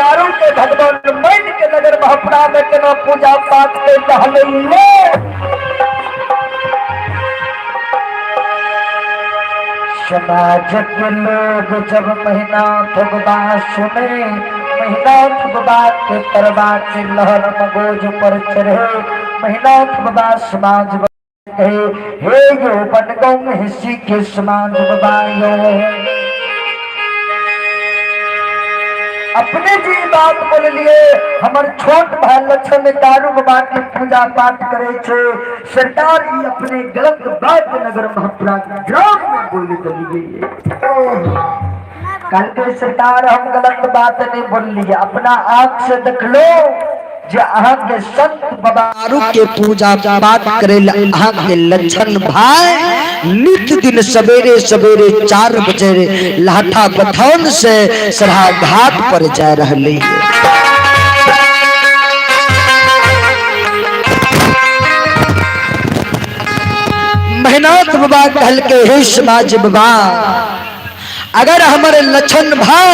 दारू के भगवान मान के नगर महपुरा में केना पूजा पाठ के टहलैये। समाज के लोग जब महिनाथ बाबा सुने, महिनाथ बाबा के तरबा के लहर मगोज पर चढ़े, महिनाथ बाबा समाज कहे, हे यो बनगांव महिषी के समाज बाबा यो। अपने जी बात बोलिए, हमर छोट भाई लक्ष्मण दारू बाबा के पूजा पाठ करे छे, सरकार ई अपने गलत बात नगर महपुरा ग्राम में बोल चली गई। कल के सरकार हम गलत बात नहीं बोल, अपना आंख से देख लो जे अहाँ के संत बाबा दारू के पूजा पाठ करे अहाँ के लक्षण भाई नित दिन सवेरे सवेरे 4 बजे लाठा बथौन से सराहा घाट पर जा रहे। मेहनत बाबा कहल के हे समाज बाबा, अगर हमारे लक्षण भाई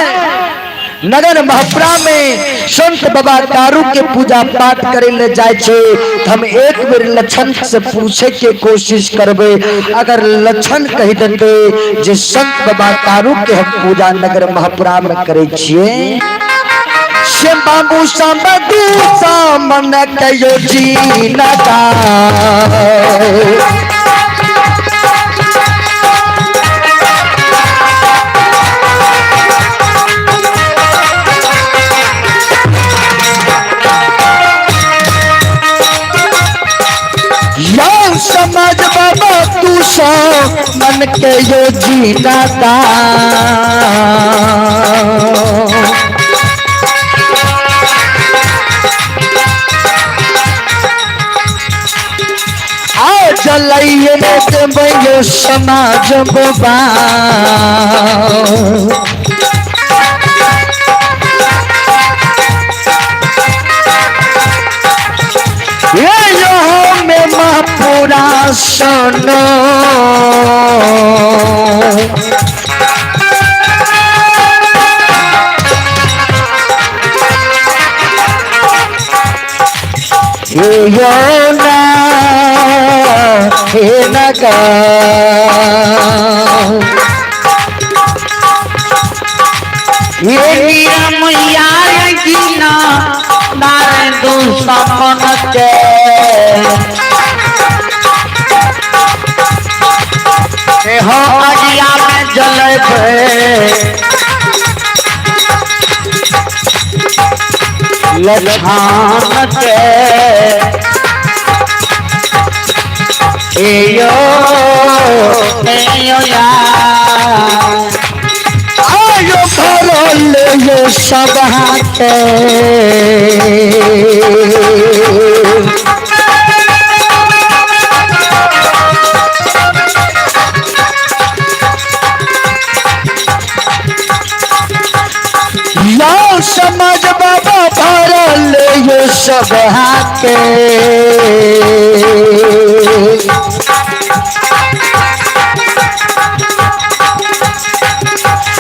नगर महपुरा में संत बाबा दारू के पूजा पाठ करे ले जाए छे, तो हम एक बेर लक्षण से पूछे के कोशिश करबे, अगर लक्षण कह देते जे संत बाबा दारू के हम पूजा नगर महपुरा में करे छिए, से बाबू सामदू सामन कयो जी नगा। समाज बाबा तू सो मन के यो जीना। आ जलाइए देबे समाज बाबा, ये यो में महपुरा सुनो, ये यो ना हे नगर, ये निरमैया ना नारायण दुश्मन के, हो अगिया में जलबे लछान के, एयो एयो या आयो भरल यो सभा के। यो समाज बाबा भरल यो सभा के।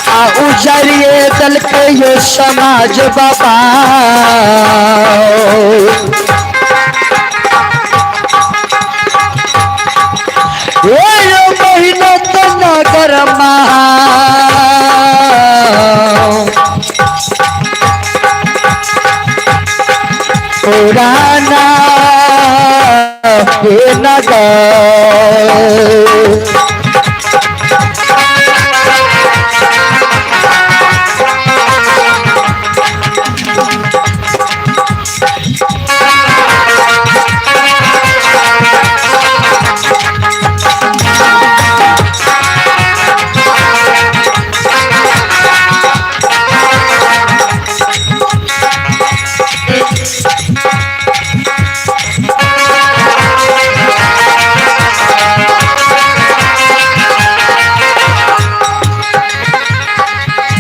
आ उजरिए दल के यो समाज बाबा, ये यो मेहनत नगर महा, पुराना हे नगर।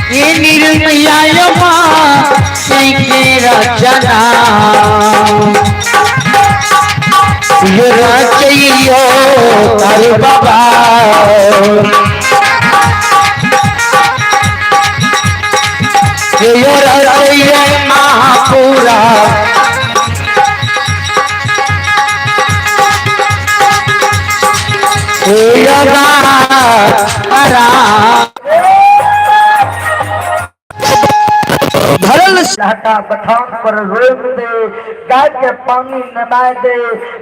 ये निर्मया के रचना, ये रचइयो तारे बाबा, ये रचइयो पूरा भरल लहटा बथान पर रोक दे, गाय के पानी नमाए दे।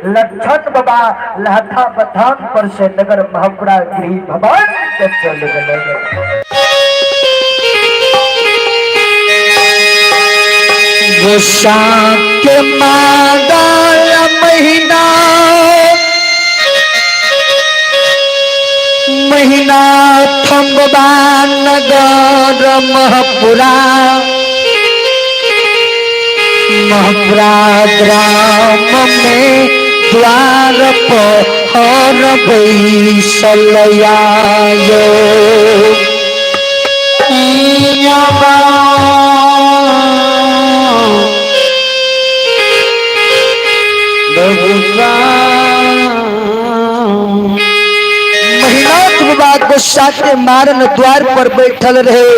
लक्षण बाबा लहटा बथान पर से नगर महपुरा गृह भवन के चल गए। गुस्सा के मादल महीना महीना थम्बा नगर महपुरा महपुरा ग्राम में द्वार पर बैसल आयो। महिनाथ बाबा गुस्सा के मारन द्वार पर बैठल रहे।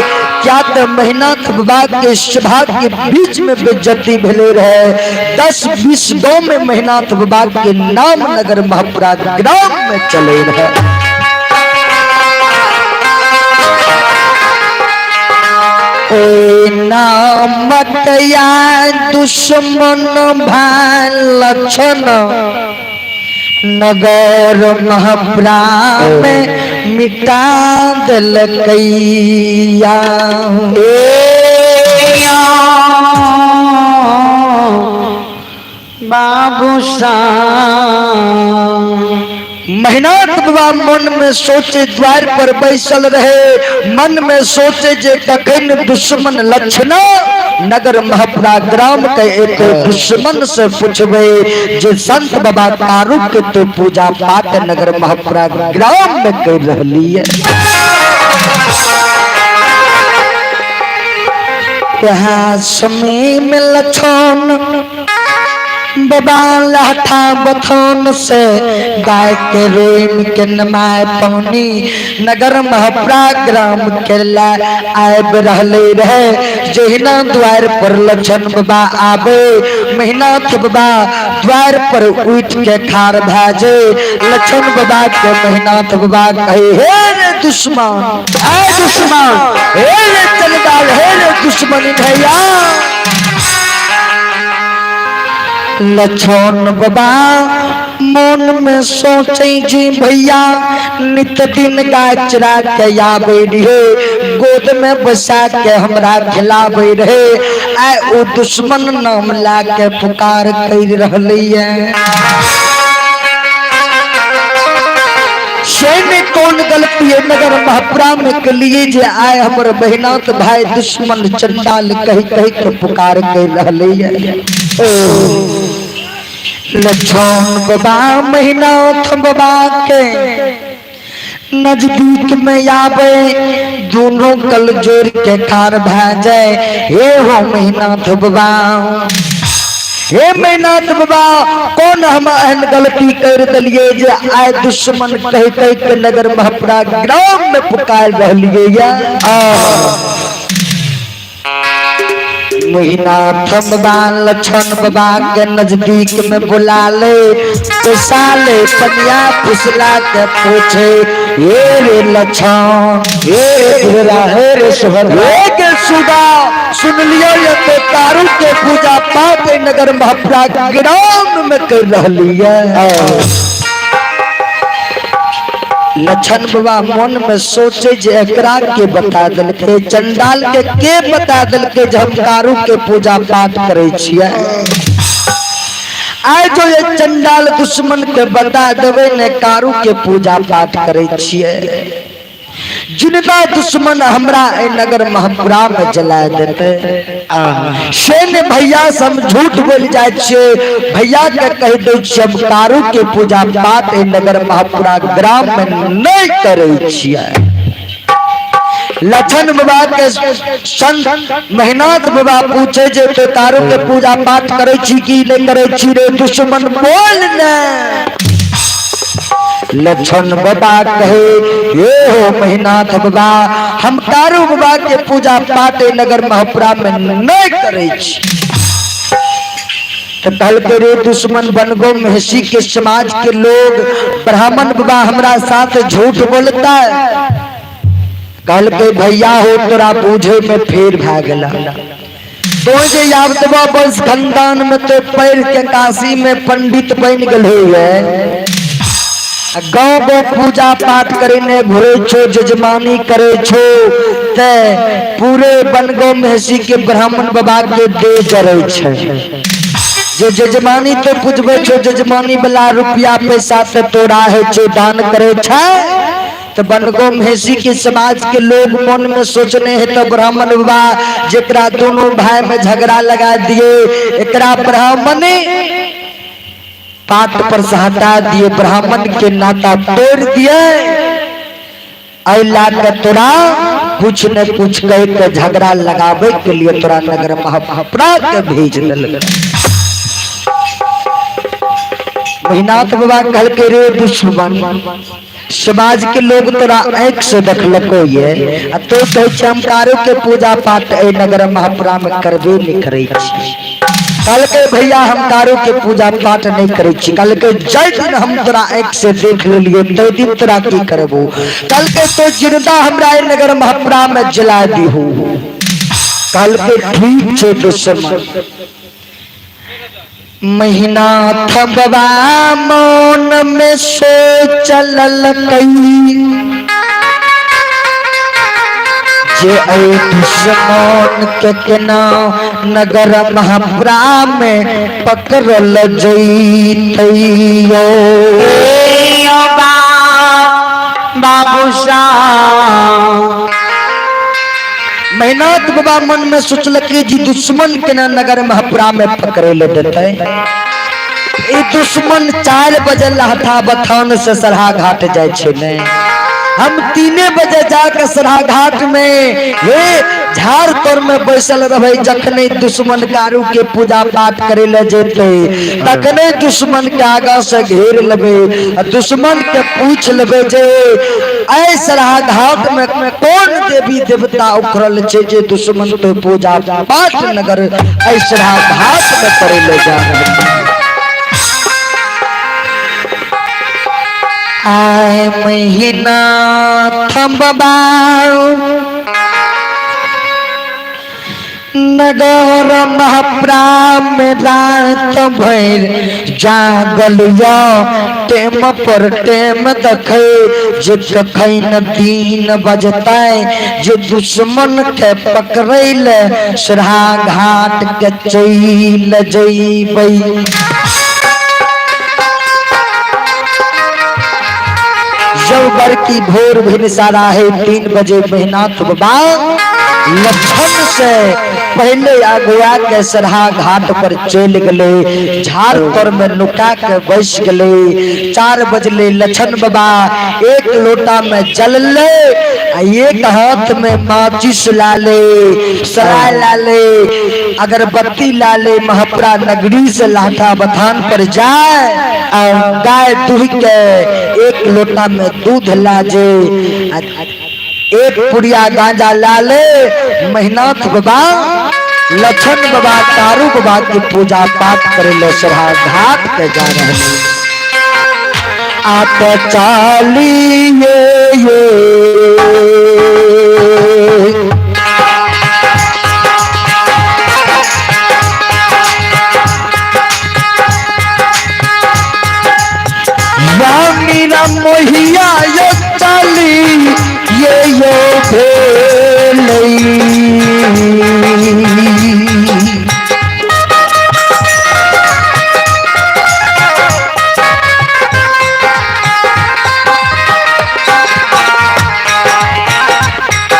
क्या तो महिनाथ बाबा के सभा के बीच में बेइज्जती भेले रहे। 10-20 गांव में महिनाथ बाबा के नाम नगर महपुरा ग्राम में चले रहे। ओ नामतया दुश्मन भाई लक्षण नगर महपुरा में मिटा दिलकैया। बाबू महिनाथ बाबा मन में सोचे द्वार पर बैसल रहे। मन में सोचे जे कखन दुश्मन लक्षण नगर महपुरा ग्राम के एक दुश्मन से पूछबे जे संत बाबा तारू के तो पूजा पाठ नगर महपुरा ग्राम में कर रहली है। यहाँ समय में लक्षण बाबा लाठा बथान से गाय के रोम के नमाय पानी नगर महपुरा ग्राम के ला आब रहले रहे। जहिना द्वार पर लक्षण बाबा आबे महिनाथ बाबा द्वार पर उठ के खार भाजे। लक्षण बाबा के महिनाथ बाबा कहे, हे रे दुश्मन, ए दुश्मन, हे रे चलदाल, हे रे दुश्मन भैया। लक्षण बाबा मन में सोचे जी भैया नित दिन गाय चरा के आबे रहे, गोद में बसा के हमरा खिलाबे रहे। आय ओ दुश्मन नाम ला के पुकार कर रहली है। सैन्य कौन गलती है नगर महपुरा में के लिए जे आए हमर बहिनाथ भाई दुश्मन चंडाल कही कही के पुकार कर रहली है। ओ लक्षण बाबा महिनाथ बाबा के नजदीक में आवे, दोनों कल जोड़ के खार भा जाए। हे हो महिनाथ बाबा, हे महिनाथ बाबा, कौन हम एहन गलती कर दिलिए जे आए दुश्मन कह कह के नगर महपुरा ग्राम में पुकार रहलिए या। महिनाथ बाबा लक्षण बाबा के नजदीक में बुला ले, पैसा ले पनिया फुसला के पूछे, हे रे लक्षण, हे रे हे रे सुभद्रा, हे के सुधा, सुन लियो ये तो तारू के पूजा पाठ नगर महपुरा ग्राम में कर रहली है। लक्षण बाबा मन में सोचे जे एकरा के बता दिलके, चंडाल के बता दिलके जे हम तारू के पूजा पाठ करे छियै। आय जो ये चंडाल दुश्मन के बता देवे ने कारू के पूजा पाठ करे छियै, जिनका दुश्मन हमरा ए नगर महपुरा में जला देते। सैन्य भैया सब झूठ बोल जाए छियै, भैया के कह दै छियै हम कारू के पूजा पाठ ए नगर महपुरा ग्राम में नहीं करे छियै। लक्षण बाबा के संत महिनाथ बाबा पूछे जे तो कारू के पूजा पाठ करे छी कि नहीं करे छी रे दुश्मन, बोल ने। लक्षण बाबा कहे, ये हो महिनाथ बाबा, हम कारू बाबा के पूजा पाठ नगर महपुरा में नहीं करे छी। तो कहलकै रे दुश्मन बनगो महसी के समाज के लोग ब्राह्मण बाबा हमरा साथ झूठ बोलता है। कहलकै भैया हो तोरा बूझे में फेर भए गेला। तो जे यावतवा वंश खानदान में तो पैर के काशी में पंडित बन गेल है, गाँव गाँव पूजा पाठ करे ने घुरे छो, जजमानी करे छो, ते पूरे बनगांव महसी के ब्राह्मण बाबा के दे जरे छे। जे जजमानी तो पूजबे छो, जजमानी वाला रुपया पैसा से तोरा है छो, दान करे छे। तो बनगांव महसी के समाज के लोग मन में सोचने है तो ब्राह्मण बाबा जेकरा दोनों भाई में झगड़ा लगा दिए, एकरा ब्राह्मण पात पर से हटा दिए, ब्राह्मण के नाता तोड़ दिए, अला के तोरा कुछ न कुछ कह के झगड़ा लगावे के लिए तोरा नगर महापरा के भेज दिल। महिनाथ बाबा कहल के रे दुश्मन समाज के लोग तोरा आँख से देखलको ये, आ तो कहै छै हम कारो के पूजा पाठ ए नगर महापुरा में करबे नहीं करै छी। कहलकै भैया हम कारो के पूजा पाठ नहीं करै छी। कहलकै जाहि दिन हम तोरा आँख से देख लेलियो तै दिन तोरा की करबो। कहलकै तो जिंदा हमरा ए नगर महापुरा में जला दिहो। कहलकै ठीक छै दुश्मन। महिनाथ बाबा मौन में सोचलकै जे ऐ दुश्मन के केना नगर महापुरा में पकड़ल जैतैयो। बाबू महिनाथ बाबा मन में सोचलकै जी दुश्मन केना नगर महापुरा में पकड़े ले देतै। ई दुश्मन 4 बजे लहथा बथान से सरहा घाट जाय छै ने, हम 3 बजे जाके सरहा घाट में हे झाड़ तर में बैसल रहबै, जखने दुश्मन कारू के पूजा पाठ करे ले जेतै तखने दुश्मन के आगा से घेर लेबै आ दुश्मन के पूछ लेबै जे ऐ सरहा घाट में कौन देवी देवता उखड़ल छै जे दुश्मन तो पूजा पाठ नगर ऐ सरहा घाट में करे ले जा रहल। आए महीना थम्बा नगर महाप्रा में रात भर जागल या टेम पर टेम देखे जे कखन दिन बजतै जे दुश्मन के पकड़ै ले सरहा घाट के चल जइबै। जब की भोर भिनसारा है 3 बजे महिनाथ बाबा लक्षण से पहले अगुआ के सरहा घाट पर चल गए, झाड़ तर में नुका के बैस गए। 4 बजले लक्षण बाबा एक लोटा में जल ले, एक हाथ में माचिस ला ले, सराय ला ले, अगरबत्ती ला ले, महापुरा नगरी से लाठा बथान पर जाए और गाय दूह के एक लोटा में दूध ला जे, एक पुड़िया गांजा ला ले। महिनाथ बाबा लक्षण बाबा तारू बाबा की पूजा पाठ करे ले सरहा घाट के जा रहे हैं। आप चालिए ये या मीरा मोहिया यो चाली ये यो भेलई।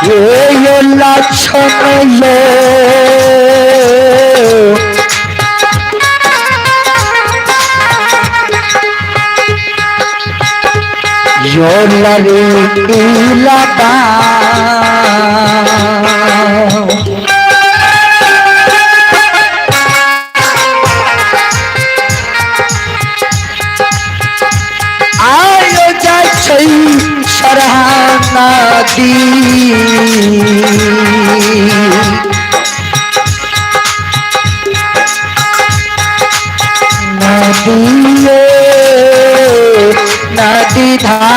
ये यो लक्षण यो यो लरी लबा आयो जाइ छै सरहा नदी। नदिए नदी धार।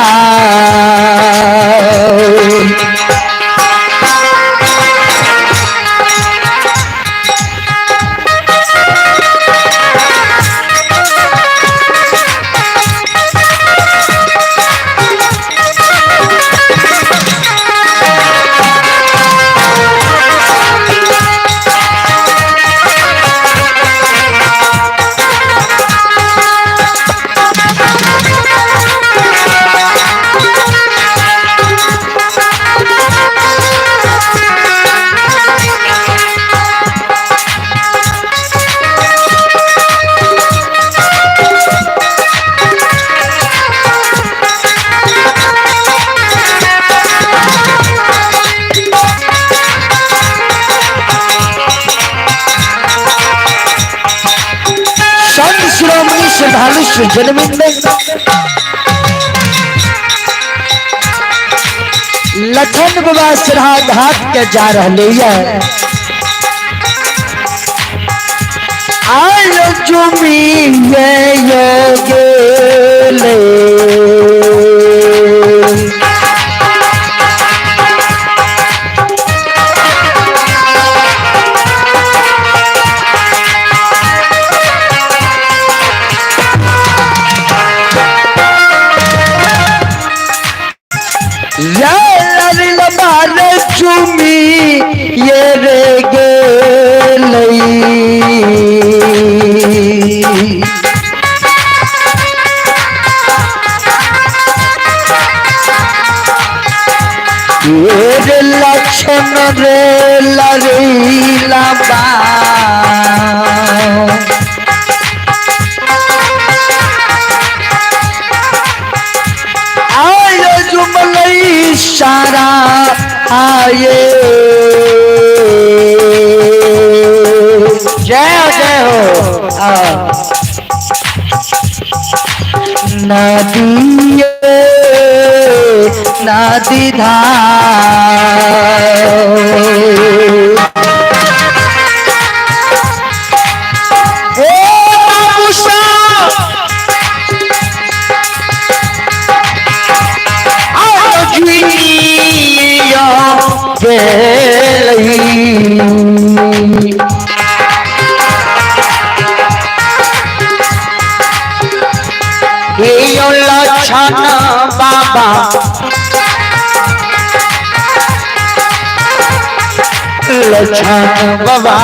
संत शिरोमणि श्रद्धालु श्री जन्मदिन लखन बाबा सिरहा घाट के जा रहे है। आल चुमी ये गेले चुमी ये रे गेलई। ये रे लक्षण रे लरीला बा आय जुमलई सारा आए। जय हो जय हो। नदिए नदी धार। ओ बाबू साहब जिया गेलई। यो लक्षण बाबा लक्षण बाबा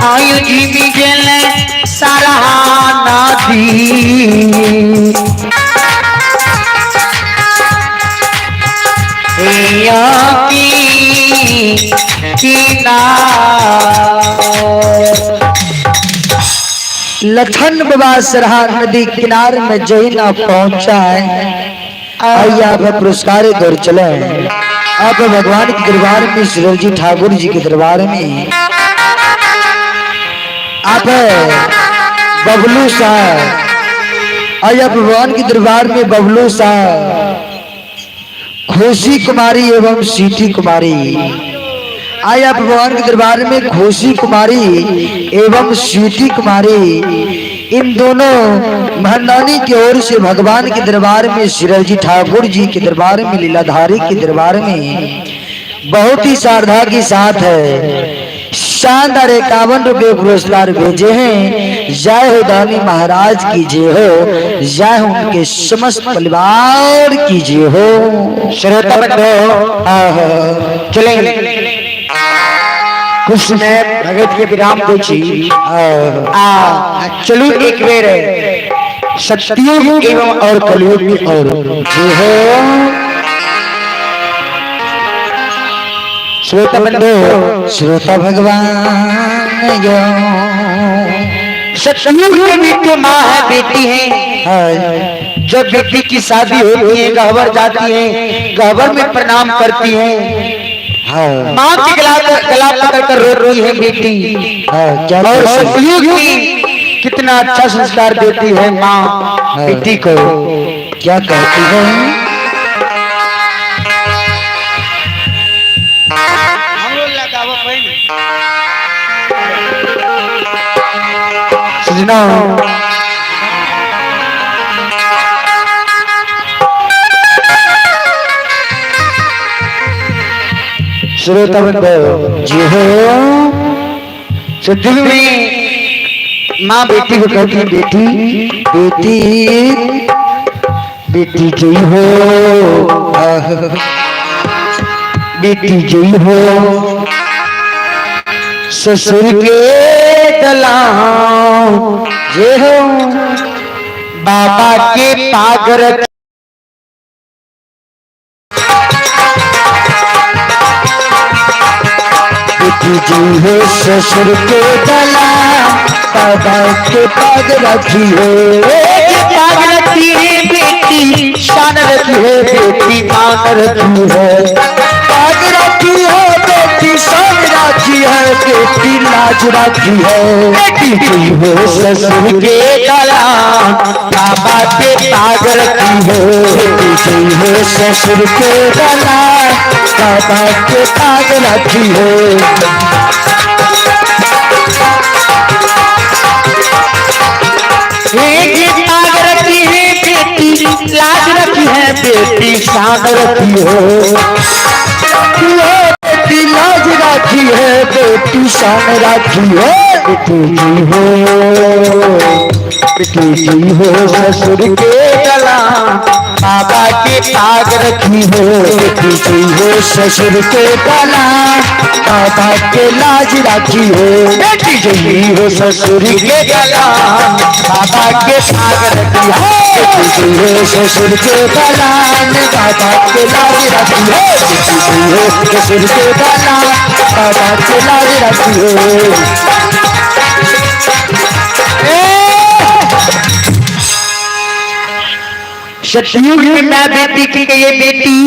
आयु जीवी गेले सारा नदी लखन बाबा सरहा नदी किनार में जहिना पहुंचा है। आइए आप पुरस्कार दौर चले। अब भगवान के दरबार में शिवजी ठाकुर जी के दरबार में आप बबलू साहब, आइए भगवान के दरबार में बबलू साहब, खुशी कुमारी एवं सीटी कुमारी। आइए आप भगवान के दरबार में खुशी कुमारी एवं स्वीटी कुमारी, इन दोनों महनानी की ओर से भगवान के दरबार में शिवजी ठाकुर जी के दरबार में लीलाधारी के दरबार में बहुत ही श्रद्धा के साथ है शानदार 51 रुपये पुरस्कार भेजे हैं। जय हो दानी महाराज की जय हो, जय हो उनके समस्त परिवार की जय हो। श्रोता बंधु चले कुछ समय भगत के विराम दे आ चलू एक बेर सतयुग एवं और कलयुग में और जय हो। श्रोता बंधु श्रोता भगवान यो सतयुग में भी तो माँ है बेटी है। जब बेटी की शादी होती है गहबर जाती है, गहबर में प्रणाम करती है, माँ के गला पकड़ कर रोती है बेटी। क्या और सतयुग में कितना अच्छा संस्कार देती है माँ बेटी को। क्या कहती है? सजना श्रोता बंधु जी हो, सतयुग में माँ बेटी को कहती है, बेटी बेटी बेटी जय हो, बेटी जय हो, ससुर के दलान जय हो, बाबा के पागर। बेटी जय हो ससुर के दलान, बाबा के पाग रखी हो, पाग रखी है बेटी, शान रखी है बेटी, मान रखी है, पाग रखी है बेटी, शान रखी है बेटी, लाज रखी है। बेटी जय हो ससुर के दलान, बाबा के पाग रखी हो, बेटी जय हो ससुर के दलान, बाबा के पाग रखी हो। एक पाग रखी है बेटी, लाज रखी है बेटी, शान रखी हो, बेटी लाज रखी है बेटी, शान रखी है। बेटी जी हो, बेटी जी हो ससुर के दलान, बाबा के पाग रखी हो, बेटी जी हो ससुर के दलान, बाबा के लाज रखी हो, बेटी जी हो ससुर के दलान, बाबा के पाग रखी हो, बेटी जी हो ससुर के दलान, बाबा के लाज रखी हो, बेटी जी हो ससुर के दलान, बाबा के लाज रखी हो। सतयुग में मैं बेटी की ये बेटी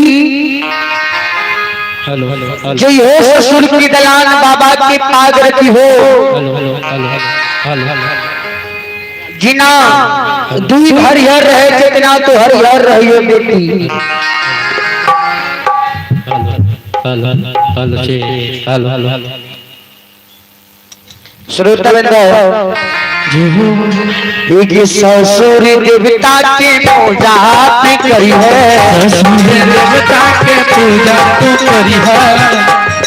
हेलो हेलो हेलो जो हो ससुर की दलान, बाबा के पाग रखी हो, hello hello hello hello hello. जिना दूध हरिहर रहे जितना तो हरिहर रही हो बेटी। हेलो हेलो हेलो छे हेलो हेलो हेलो। श्रोता बंधु एक ससुर देवता के पूजा तू करी है, ससुर देवता के पूजा तू करी है,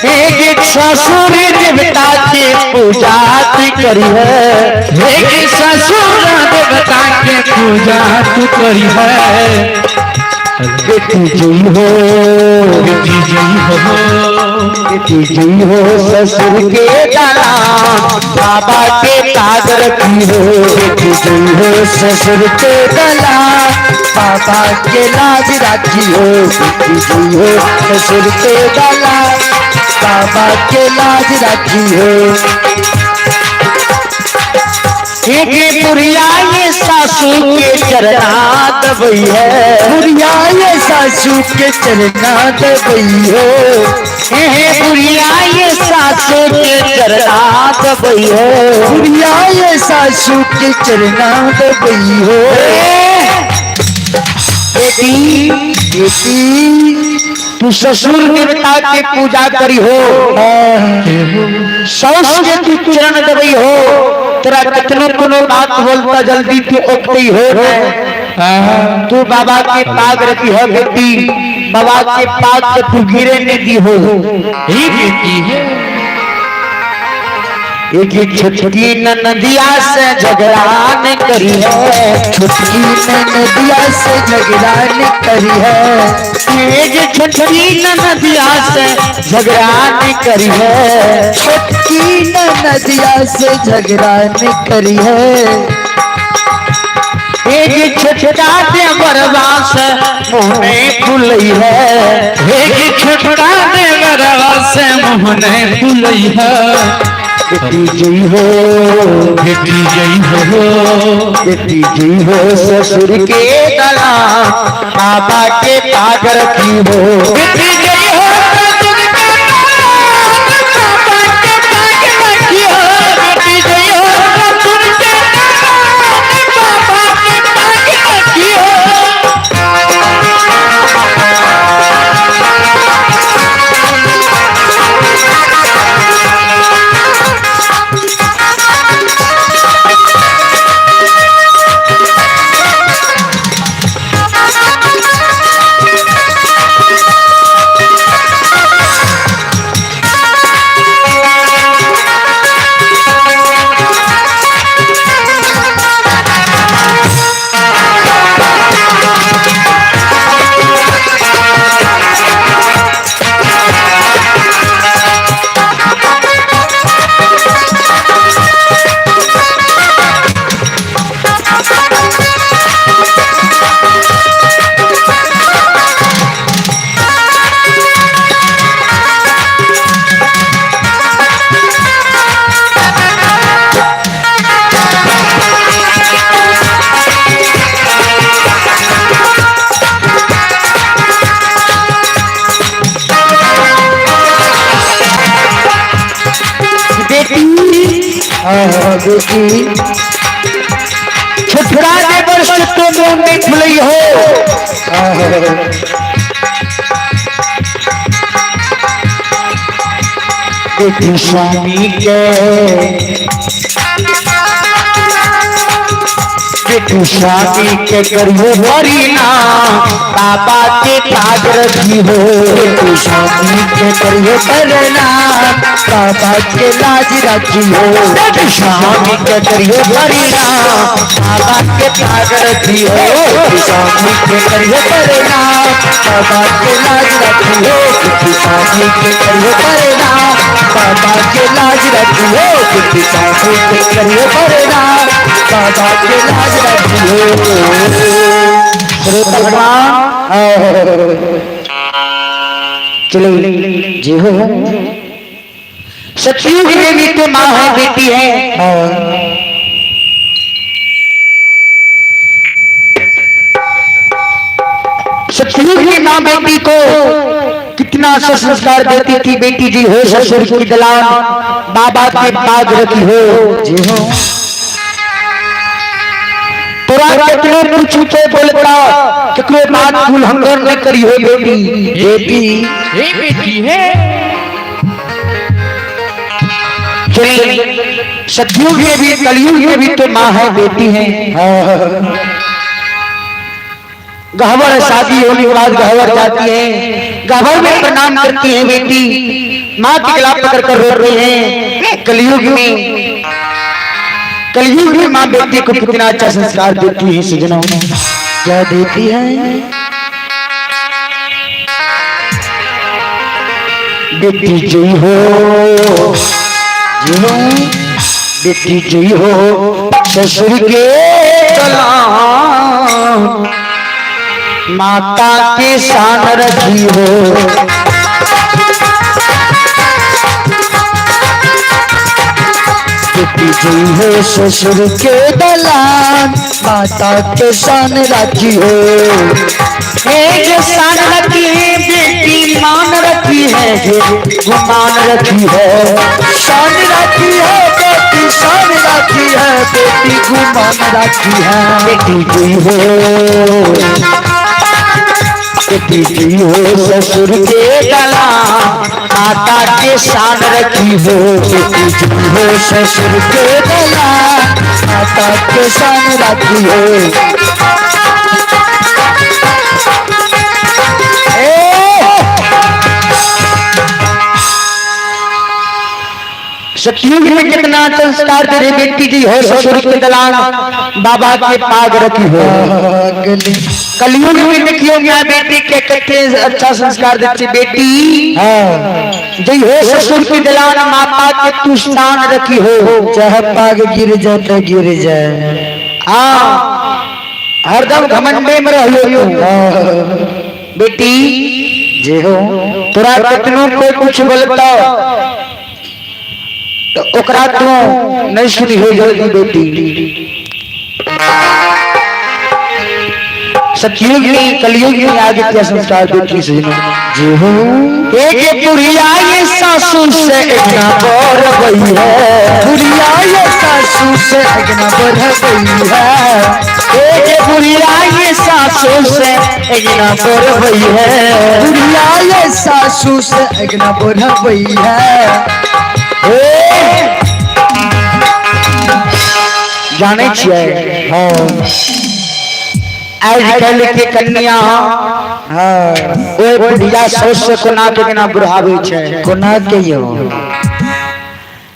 एक ससुर देवता के पूजा तू करी है, एक ससुर देवता के पूजा तू करी है। बेटी जय हो, बेटी जय हो, बेटी जय हो ससुर के दलान, बाबा के पाग रखी हो, बेटी जय हो ससुर के दलान, बाबा के लाज रखी हो, बेटी जय हो ससुर के दलान, बाबा के लाज रखी हो। एक बुढ़िया ये सासू के चरना दबई है, बुढ़िया ये सासू के चरना दबई हो, बुढ़िया ये सासू के चरना दबई है, बुढ़िया ये सासू के चरना दबई हो। बेटी बेटी तू ससुर देवता के पूजा करी हो, सास के तू चरण दबई हो, तेरा कितनो कोनो बात बोलता जल्दी तू उठती हो, तू बाबा के पाग रखी हो बेटी, बाबा के पाग से तू गिरे नहीं दी हो। ही बेटी है एक छुटकी नदिया से झगड़ा न करी है, छुटकी नदिया से झगड़ा न करी है, एक छुटकी नदिया से झगड़ा न करी है, छुटकी नदिया से झगड़ा न करी है, एक छुटका देवरवा से मुँह में फुलई है, एक छुटका देवरवा से मुँह में फुलई है। बेटी जय हो, बेटी जय हो, बेटी जय हो ससुर के दलान, बाबा के पाग रखी हो, बेटी जय हो ससुर के दलान, बाबा के पाग रखी हो, बेटी जय हो ससुर के दलान, बाबा के पाग रखी हो। बेटी छुटरा के वर्ष तो मुंह में खुलई हो। बेटी स्वामी के, बेटी स्वामी के करियो हरिना, बाबा के पाग रखी हो। बेटी स्वामी के करियो करना, बाबा के लाज रखी हो। बेटी स्वामी के करियो हरिना, बाबा के पाग रखी हो। बेटी स्वामी के करियो करना, बाबा के लाज रखी हो। बेटी स्वामी के करियो करना, बाबा के लाज रखी हो। बेटी स्वामी के करियो करना, बाबा के लाज रखी हो। भगवान चलो जी हो। सतयुग में भी तो माँ है बेटी है। सतयुग की माँ बेटी को कितना संस्कार देती थी। बेटी जी हो ससुर की दलान, बाबा के पाग रखी हो। जी हो। तोरा कितनो कुछ तो बोलता, केकरो बात उल्लंघन नहीं करी हो बेटी। बेटी हे बेटी हे। सतयुग में भी कलयुग में भी तो माँ है बेटी है। गहवर शादी होने के बाद गहवर जाती है, गहवर में प्रणाम करती है बेटी, माँ के गला पकड़ कर रोती है। कलयुग में, कलयुग में माँ बेटी को कितना अच्छा संस्कार देती है सजनों। क्या देती है? बेटी जी हो, जी हो। बेटी जी हो ससुर के दलान, माता के शान रखी हो। बेटी जी हो ससुर के दलान, माता के शान रखी हो। एक शान रखी है बेटी, मान रखी है, गुमान रखी है। शान रखी है बेटी, शान रखी है बेटी, गुमान रखी है। बेटी जी हो, बेटी जी हो ससुर के दलान, माता के शान रखी हो। बेटी जी हो ससुर के दलान, माता के शान रखी हो। सतयुग में कितना संस्कार दे रहे बेटी जी हो ससुर के दलान, बाबा के पाग रखी हो। कलयुग में देखियो मियां बेटी के कितने अच्छा संस्कार देती बेटी जी हो ससुर की दलान, माता के तू स्थान रखी हो। चाहे पाग गिर जाए तो गिर जाए। हाँ, हरदम घमंडे में रहो बेटी जी हो। तोरा कितनो कोई कुछ बोलता तो ओकरा तू नहीं सुनी हो जल्दी बेटी। सतयुग में कलयुग में आगे क्या संस्कार बेटी सजना। जी हो। एक बुढ़िया ये सासू से इतना बोर गई है। बुढ़िया ये सासू से इतना बोर गई है। एक बुढ़िया ये सासू से इतना बोर गई है। बुढ़िया ये सासू से इतना बोर गई है। जाने छियै। हाँ। आजकल के कन्या हाँ ओए बुढ़िया सास से कोना के केना बुढ़ाबै छै। कोना के यो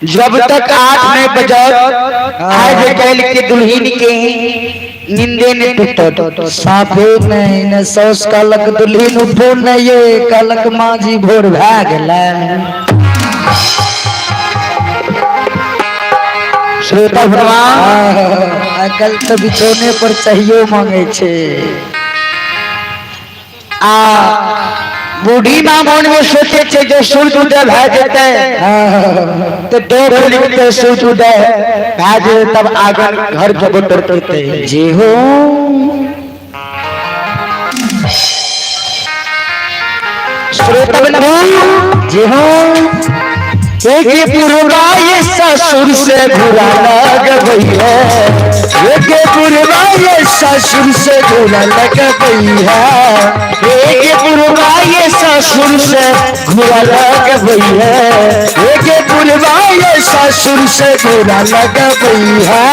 जब तक 8 नहीं बजत आजकल के दुल्हन के नींदे नहीं टूटत। साफे नहीं ने सास कहलक दुल्हन उठो नहीं ये, कहलक माँ जी भोर भए गेलै। श्रोता भगवान आजकल तो बिछौने पर चाहिए मांगे छे। आ बूढ़ी माँ मन में सोचे छे जो सूर्य उदय भए जेतै तो दो लिखते सूर्य उदय भए जेतै तब आंगन घर के बोटर करते। जी हो। श्रोता बंधु जी हो। एक बुढ़वा ये ससुर से घुरा लगबई है। एक बुढ़वा ये ससुर से घुरा लगबई है। एक बुढ़वा ये ससुर से घुरा लगबई है। एक बुढ़वा ये ससुर से घुरा लगबई है।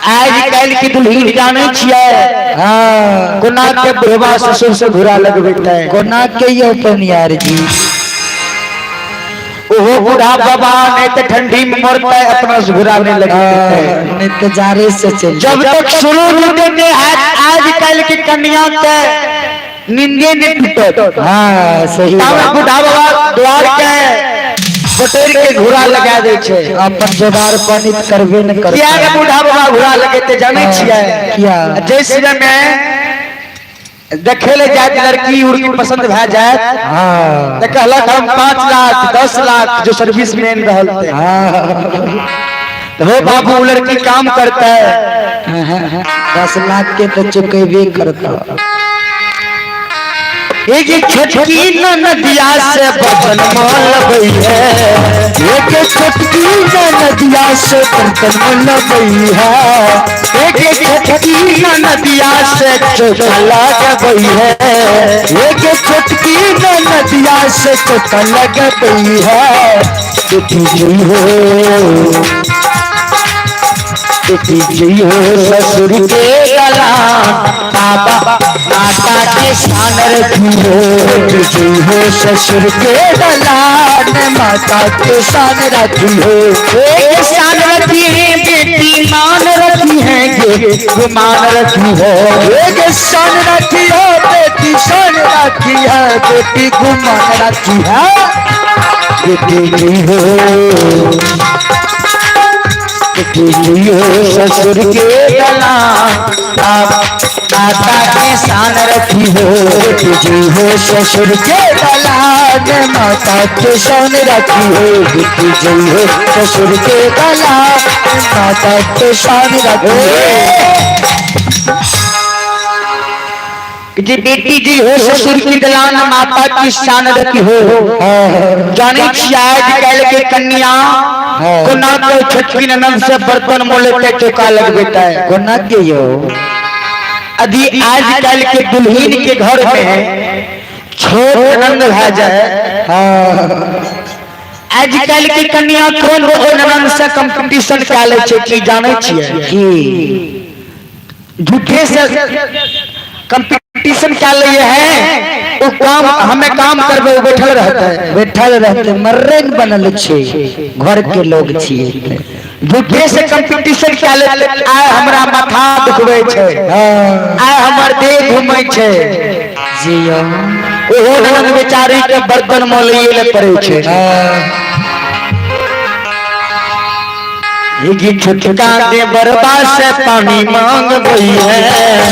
आज कल की दुल्हन जाने छियै हाँ कोना के बुढ़वा ससुर से घुरा लगबैत है। कोना के यो पनियार जी ओहो बूढ़ा बाबा नहीं तो ठंडी में मरता है, अपना से घुरा नहीं लगबैत। नहीं तो जारे से चल जब तक शुरू टूटे आज कल की कन्या के निंदे नहीं टूटत। हाँ सही बात। बूढ़ा बाबा द्वार के बटेर के घुरा लगा दे छे। अपन जोगार पानी करबे न करते। किया के बूढ़ा बाबा घुरा लगेते जाने छियै? किया? जैसे में देखे ले जात लड़की उड़की पसंद भए जात हाँ त कहलक हम 5 लाख 10 लाख जो सर्विस मैन रहल थे। हाँ तो हो बाबू उ लड़की काम करता है। 10 लाख के तो चुकेबे करता। एक छोटकी नदिया से बर्तन मोलबई है। एक छोटकी नदिया से बर्तन मोलबई है। एक छोटकी नदिया से चोखा लगबई है। एक छोटकी नदिया से चोखा लगबई है। बेटी जी हो, बेटी जी हो ससुर के गला बाबा माता के शान रखी हो। बेटी जी हो ससुर के दलान माता के शान रखी हो। एक शान रखी है बेटी मान रखी है गे गुमान रखी हो। एक शान रखी हो बेटी शान रखी है बेटी गुमान रखी है। बेटी जी हो, बेटी जी हो ससुर के गला माता के शान रखी हो। बेटी जी हो ससुर के दलान माता के शान रखी हो। बेटी जी हो ससुर के दलान माता के शान रखी हो। जी बेटी जी हो ससुर की दलान माता की शान रखी हो। जाने छियै आज कल के कन्या कोना के छोटकी ननद से बर्तन मोले चौका लगबैत है। कोना के यो यदि आज कल के दुल्हन के घर में छोट ननद भए जाए। आज कल के कन्या कोन ननद से कंपटीशन कए लै छै की जानै छियै? की झूठे से कंपटीशन क्या लिए है? वो काम हमें काम करबे बैठल रहते है। बैठल रहते मर्रे न बनल छे घर के लोग छियै। झूठे से कंपटीशन क्या ले आय हमरा माथा दुखबै छै, आय हमर देह घूमै छै। जी ओहो ननद बेचारी के बर्तन मोलैये ले पड़ै छै। छोटका देवरबा से पानी मांगबई है।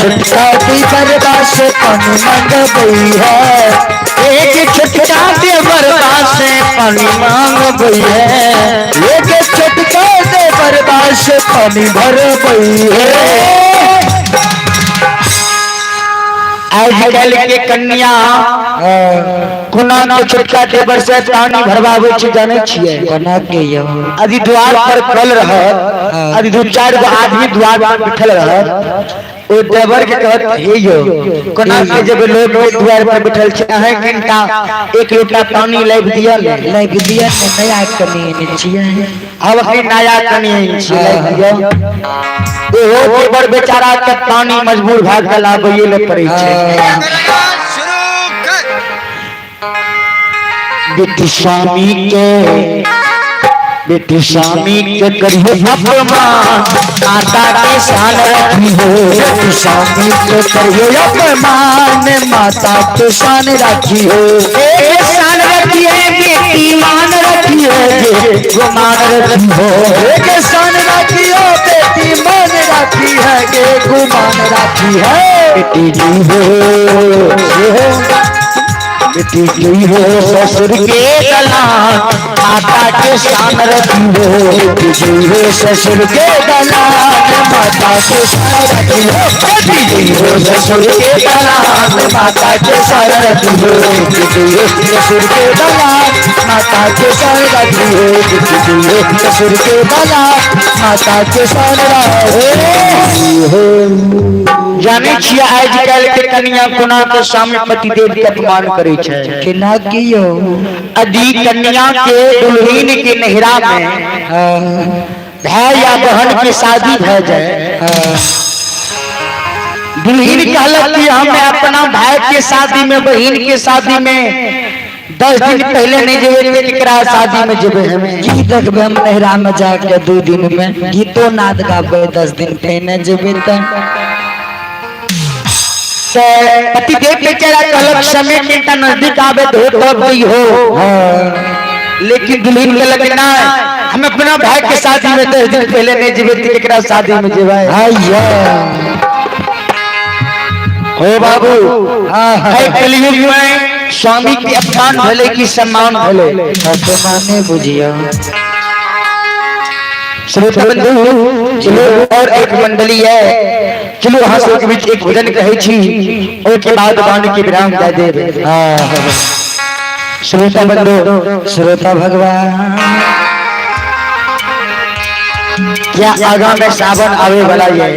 छोटका देवरबा से पानी मांगबई है। एक छोटका देवरबा से पानी मांगबई है। एक छोटका देवरबा से पानी भरबई है। आज कल के कन्या कोना के छोटका देवर से पानी भरवाबै छै जानै छियै? कोना के यो यदि द्वार पर कल रहत, यदि 2 4 गो आदमी द्वार पर बैठल रहत, ओ देवर के कहत हे यो कोना के जब लोग द्वार पर बैठल छै अहें किनका एक लोटा पानी लाबि दिअ ने। लाबि दिअ ने, नया कनी छियै। अब अखनी नया कनी छियै लाबि दिअ। ओहो देवर बेचारा के पानी मजबूर भए के लाबैये ले पड़ै छै। बेटी स्वामी के करियो अपमान माता के शान रखी हो। बेटी स्वामी के करियो अपमान माता के शान रखी हो। एक शान रखी है बेटी मान रखी है गुमान रखी हो। एक शान रखी हो बेटी मान रखी है गे गुमान रखी है। बेटी जी हो, बेटी जी हो ससुर के दलान माता के शान रखी हो। बेटी जी हो ससुर के दलान माता के सारथी हो, बेटी जई हो ससुर के दलान माता के सारथी हो, बेटी जई हो ससुर के दलान माता के सारथी हो, बेटी जई हो ससुर के दलान माता के सारथी हो। जानै छियै आज काल्हि के कन्या कोना के स्वामी पतिदेव के अपमान करै छै। केना कियो? यदि कन्या के दुल्हन के नहिरा में भाई या बहन के शादी भए जाए, दुल्हन कहलक कि हम अपना भाई के शादी में बहन के शादी में 10 दिन पहले नहीं जेबे, केकरा शादी में जेबे हमें? की देखबे हम नहिरा में जाके 2 दिन में गीतो नाद गाबे, 10 दिन पहले जेबे त पतिदेव बेचारा कहलक समय केटा नजदीक आबे हो तब हो, लेकिन दुल्हन कहलक ना हम अपना भाई के शादी में 10 दिन पहले नहीं जेबे, केकरा शादी में जेबे? हो बाबू, कलयुग में स्वामी के अपमान भले कि सम्मान भले, अपमाने बुझियो। श्रोता बंधु चलो और एक मंडली है, चलो अहाँ सबके बीच एक भजन कहै छी, ओहिके बाद वाणी के विराम दे देब। श्रोता बंधु, श्रोता भगवान, क्या आगा में सावन आवे वाला ये?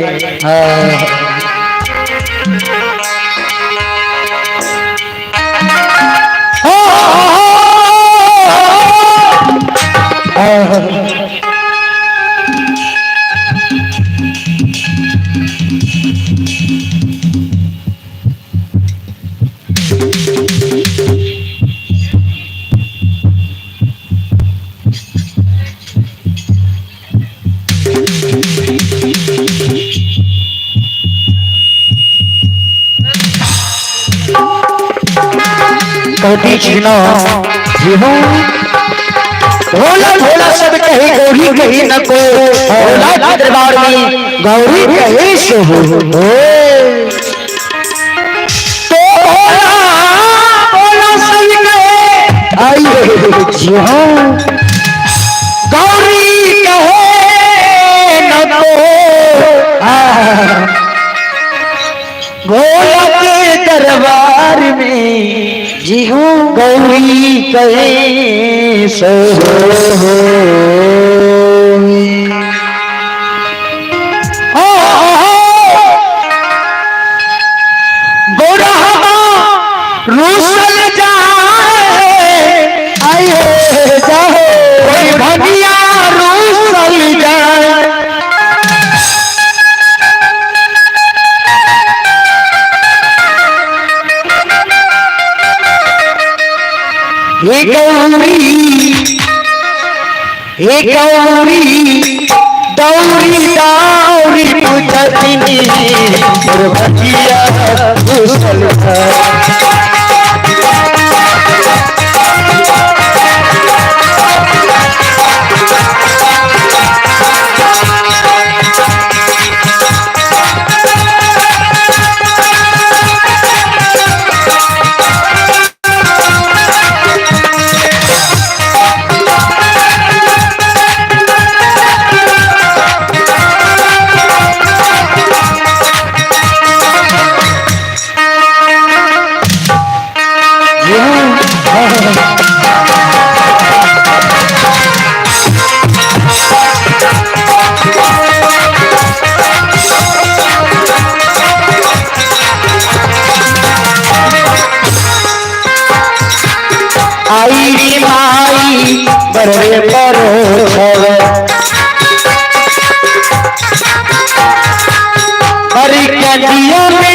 कहती छिनो जी हो भोला भोला सब कहे गौरी कही न को, भोला के दरबार में गौरी कहे सो हो। तो भोला भोला सब कहे आइए जी हो गौरी कहे न को, भोला के दरबार में जी हो गौरी कहे सो हो। गोरहमा रूसल जाए आइए जाओ, कोई भगिया रूसल जाए, हे गौरी हे गौरी दौरी दौरी पूजतनी मोर भगिया रूसल जाए। आई रे माई बरवे परो हरि कदियों में